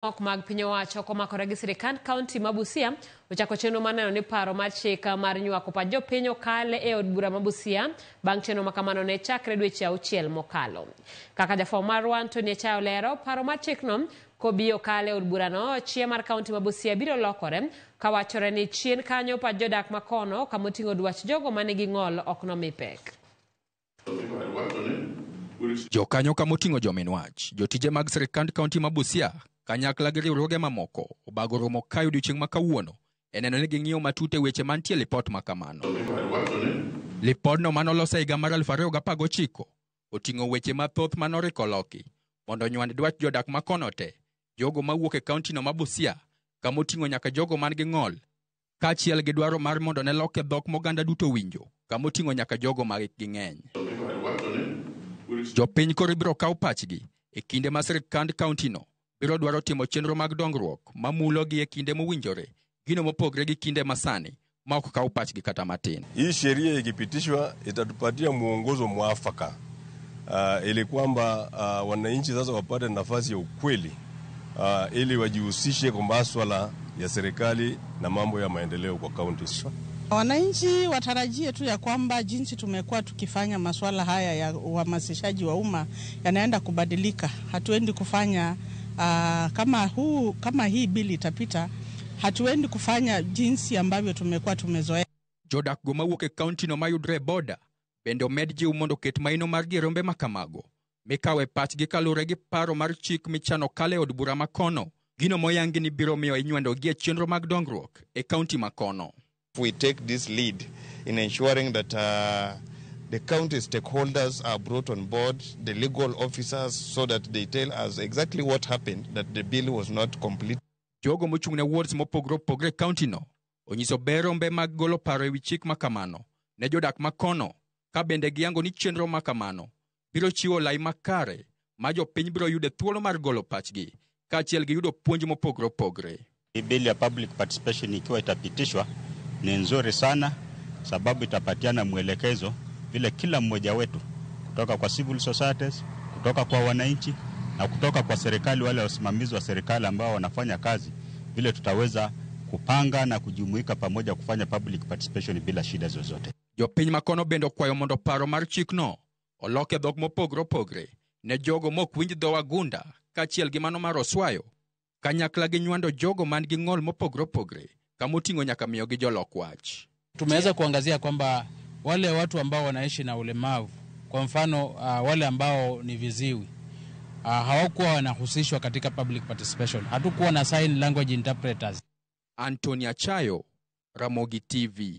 Ok mag piny owacho komakore gi sirikand kaunti ma Busia ochako chenro mar neno ni paro mar chik mar nywako pach jopiny okal e od bura ma Busia bang' chenro ma kamano ne chakre dweche 6 mokalo. Kaka jafwambo marwa Anthony Achayo olero, paro mar chikno kobi okal e od burano, chia mar kaunti ma Busia biro lokore kawachore ni chien kanyo pach jodak makono kamoting'o dwach jogo manigi ng'ol ok nomi pek. Jokanyo kamoting'o jomin wach, jotije mag sirikand kaunti ma Busia kanyakla gi riwruoge mamoko obago romo kae odiochieng' ma kawuono e neno ni ging'iyo matut e weche mantie lipot ma kamano. Lipodno manolos e higa mar 2019 oting'o weche mathoth manoriko loki mondo onywand dwach jodak makono te, jogo mawuok e kauntino ma Busia kamoting'o nyaka jogo man gi ng'ol, kaachiel gi dwaro mar mondo ne loke dhok moganda duto winjo kamoting'o nyaka jogo ma hikgi ng'eny. Jopiny koro ibiro kaw pachgi e kinde ma sirikand kauntino biro dwaro timo chenro mag dongruok mamulogi e kinde mowinjore, gino mopogre gi kinde masani ma ok kaw pachgi kata matin. Hii sheria ikipitishwa itatupatia mwongozo mwafaka ili kwamba wananchi sasa wapate nafasi ya ukweli ili wajihusishe kwa masuala ya serikali na mambo ya maendeleo kwa kaunti. Wananchi watarajie tu ya kwamba jinsi tumekuwa tukifanya masuala haya ya uhamasishaji wa umma yanaenda kubadilika. Hatuendi kufanya kama hii bili itapita, hatuendi kufanya jinsi ambavyo tumekuwa tumezoea. Jodak go mawuok e kauntino mayudre e boda bende omed jiw mondo oket maino margi e rombe makamago mikawe pachgi kaluwore gi paro mar chik michano kale e od bura makono, gino moyangi ni biro miyo inywendogi e chenro mag dongruok e kaunti makono. We take this lead in ensuring that the county stakeholders are brought on board, the legal officers, so that they tell us exactly what happened, that the bill was not complete. Jogo mochung' ne wards mopogore opogore e kaunti no onyiso ber rombe mag golo paro ewi chik makamano ne jodak makono, ka bende giyango ni chenro makamano biro chiwo lai makare ma jopiny biro yude thuolo mar golo pachgi kaachiel gi yudo puonj mopogore opogore. Bill ya public participation ikiwa itapitishwa ni nzuri sana, sababu itapatiana mwelekezo vile kila mmoja wetu kutoka kwa civil societies, kutoka kwa wananchi na kutoka kwa serikali, wale wasimamizi wa serikali ambao wanafanya kazi, vile tutaweza kupanga na kujumuika pamoja kufanya public participation bila shida zozote. Jopiny makono bende okwayo mondo paro mar chikno olok e dhok mopogore opogore ne jogo mok winj dho wagunda kaachiel gi mano mar Oswayo, kanyakla gi nywando jogo man gi ng'ol mopogore opogore kamoting'o nyaka miyogi jolok wach. Tumeweza kuangazia kwamba wale watu ambao wanaishi na ulemavu, kwa mfano wale ambao ni viziwi hawakuwa wanahusishwa katika public participation. Hatukuwa na sign language interpreters. Anthony Achayo, Ramogi TV.